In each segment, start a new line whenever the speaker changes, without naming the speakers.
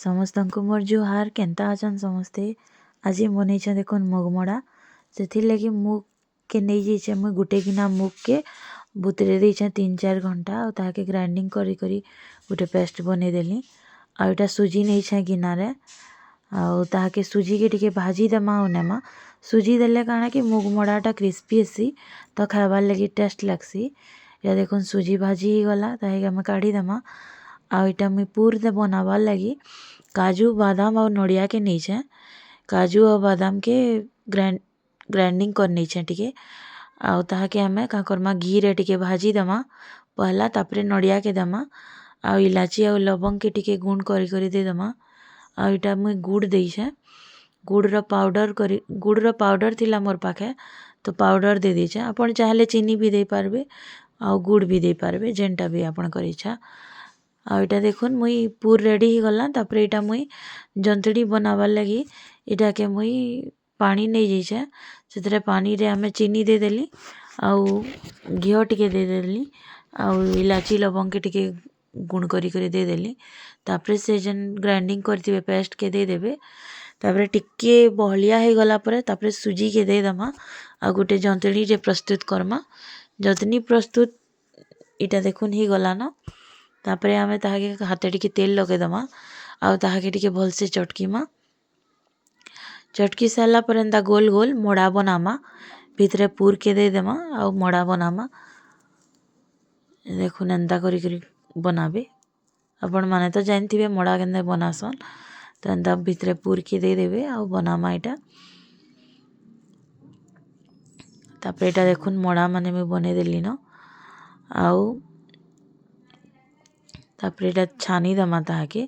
ସମସ୍ତଙ୍କୁ ମୋର୍ ଜୁହାର୍। କେନ୍ତା ଅଛନ୍ ସମସ୍ତେ? ଆଜି ବନେଇଛେଁ ଦେଖୁନ୍ ମୁଗ୍ମଡ଼ା। ସେଥିର୍ଲାଗି ମୁଗ୍କେ ନେଇଯାଇଛେଁ ମୁଇଁ ଗୁଟେ ଗିନା ମୁଗ୍କେ ବତୁରେଇ ଦେଇଛେଁ 3-4 ଘଣ୍ଟା ଆଉ ତାହାକେ ଗ୍ରାଇଣ୍ଡିଙ୍ଗ କରି କରି ଗୋଟେ ପେଷ୍ଟ ବନେଇଦେଲି। ଆଉ ଏଇଟା ସୁଜି ନେଇଛେଁ ଗିନାରେ ଆଉ ତାହାକେ ସୁଜିକେ ଟିକେ ଭାଜି ଦେମା ଆଉ ନେମା। ସୁଜି ଦେଲେ କାଣା କି ମୁଗ୍ମଡ଼ାଟା କ୍ରିସ୍ପି ହେସି ତ ଖାଇବାର୍ ଲାଗି ଟେଷ୍ଟ ଲାଗ୍ସି। ଏଇଟା ଦେଖୁନ୍ ସୁଜି ଭାଜି ହେଇଗଲା, ତାହାକେ ଆମେ କାଢ଼ିଦେମା। ଆଉ ଏଇଟା ମୁଇଁ ପୁର୍ ବନାବାର୍ ଲାଗି କାଜୁ, ବାଦାମ ଆଉ ନଡ଼ିଆକେ ନେଇଛେଁ। କାଜୁ ଆଉ ବାଦାମକେ ଗ୍ରାଇଣ୍ଡିଙ୍ଗ କରି ନେଇଛେଁ ଟିକେ ଆଉ ତାହାକେ ଆମେ କାଁ କର୍ମା, ଘିରେ ଟିକେ ଭାଜିଦେମା ପହଲା, ତାପରେ ନଡ଼ିଆକେ ଦେମା ଆଉ ଇଲାଚି ଆଉ ଲବଙ୍ଗକେ ଟିକେ ଗୁଣ୍ଡ କରି କରି ଦେଇଦେମା। ଆଉ ଏଇଟା ମୁଇଁ ଗୁଡ଼ ଦେଇଛେଁ, ଗୁଡ଼ର ପାଉଡ଼ର କରି। ଗୁଡ଼ର ପାଉଡ଼ର ଥିଲା ମୋର୍ ପାଖେ ତ ପାଉଡ଼ର ଦେଇ ଦେଇଛେଁ। ଆପଣ ଚାହିଁଲେ ଚିନି ବି ଦେଇପାରିବେ ଆଉ ଗୁଡ଼ ବି ଦେଇପାରିବେ, ଯେନ୍ଟା ବି ଆପଣଙ୍କର ଇଚ୍ଛା। ଆଉ ଏଇଟା ଦେଖୁନ୍ ମୁଇଁ ପୁର୍ ରେଡ଼ି ହେଇଗଲା। ତାପରେ ଏଇଟା ମୁଇଁ ଜନ୍ତଣି ବନାବାର୍ ଲାଗି ଏଇଟାକେ ମୁଇଁ ପାଣି ନେଇଯାଇଛେଁ। ସେଥିରେ ପାଣିରେ ଆମେ ଚିନି ଦେଇଦେଲି ଆଉ ଘିଅ ଟିକେ ଦେଇଦେଲି ଆଉ ଇଲାଚି ଲବଙ୍ଗକେ ଟିକେ ଗୁଣ୍ଡ କରି କରି ଦେଇଦେଲି। ତାପରେ ସେ ଯେନ୍ ଗ୍ରାଇଣ୍ଡିଙ୍ଗ କରିଥିବେ ପେଷ୍ଟକେ ଦେଇଦେବେ। ତାପରେ ଟିକେ ବହଳିଆ ହେଇଗଲା ପରେ ତାପରେ ସୁଜିକେ ଦେଇଦେମା ଆଉ ଗୋଟେ ଜନ୍ତଣିଟେ ପ୍ରସ୍ତୁତ କର୍ମା। ଜନ୍ତଣି ପ୍ରସ୍ତୁତ ଏଇଟା ଦେଖୁନ୍ ହେଇଗଲାନ। ତାପରେ ଆମେ ତାହାକେ ହାତେ ଟିକେ ତେଲ ଲଗେଇଦେମା ଆଉ ତାହାକେ ଟିକେ ଭଲସେ ଚଟକିମା। ଚଟକି ସାରିଲା ପରେ ଏନ୍ତା ଗୋଲ ଗୋଲ ମଡ଼ା ବନାମା, ଭିତରେ ପୁରକେ ଦେଇଦେମା ଆଉ ମଡ଼ା ବନାମା। ଦେଖୁନ୍ ଏନ୍ତା କରି କରି ବନାବେ। ଆପଣମାନେ ତ ଜାଣିଥିବେ ମଡ଼ା କେନ୍ତା ବନାସନ୍। ତ ଏନ୍ତା ଭିତରେ ପୁରକେ ଦେଇଦେବେ ଆଉ ବନାମା ଏଇଟା। ତାପରେ ଏଇଟା ଦେଖୁନ୍ ମଡ଼ା ମାନେ ମୁଇଁ ବନେଇଦେଲି ନ। ଆଉ ତାପରେ ଏଇଟା ଛାନିଦେମା। ତାହାକେ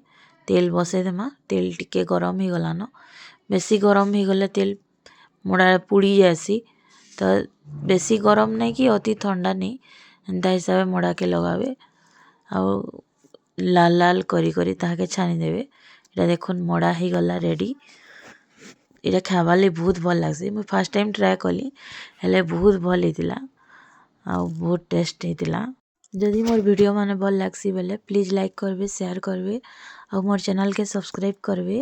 ତେଲ ବସେଇଦେମା। ତେଲ ଟିକେ ଗରମ ହେଇଗଲାନ। ବେଶୀ ଗରମ ହେଇଗଲେ ତେଲ ମଡ଼ା ପୁଡ଼ି ଯାଏସି। ତ ବେଶୀ ଗରମ ନାଇଁ କି ଅତି ଥଣ୍ଡା ନାଇଁ, ଏନ୍ତା ହିସାବେ ମଡ଼ାକେ ଲଗାବେ ଆଉ ଲାଲ ଲାଲ କରି କରି ତାହାକେ ଛାନିଦେବେ। ଏଇଟା ଦେଖୁନ୍ ମଡ଼ା ହେଇଗଲା ରେଡ଼ି। ଏଇଟା ଖାଇବାର୍ ଲାଗି ବହୁତ ଭଲ୍ ଲାଗ୍ସି। ମୁଇଁ ଫାର୍ଷ୍ଟ ଟାଇମ୍ ଟ୍ରାଏ କଲି, ହେଲେ ବହୁତ ଭଲ୍ ହେଇଥିଲା ଆଉ ବହୁତ ଟେଷ୍ଟ ହେଇଥିଲା। ଯଦି ମୋର୍ ଭିଡ଼ିଓ ମାନେ ଭଲ୍ ଲାଗ୍ସି ବେଲେ ପ୍ଲିଜ୍ ଲାଇକ୍ କରିବେ, ସେୟାର କରିବେ ଆଉ ମୋର୍ ଚ୍ୟାନେଲ୍କେ ସବସ୍କ୍ରାଇବ୍ କରିବେ।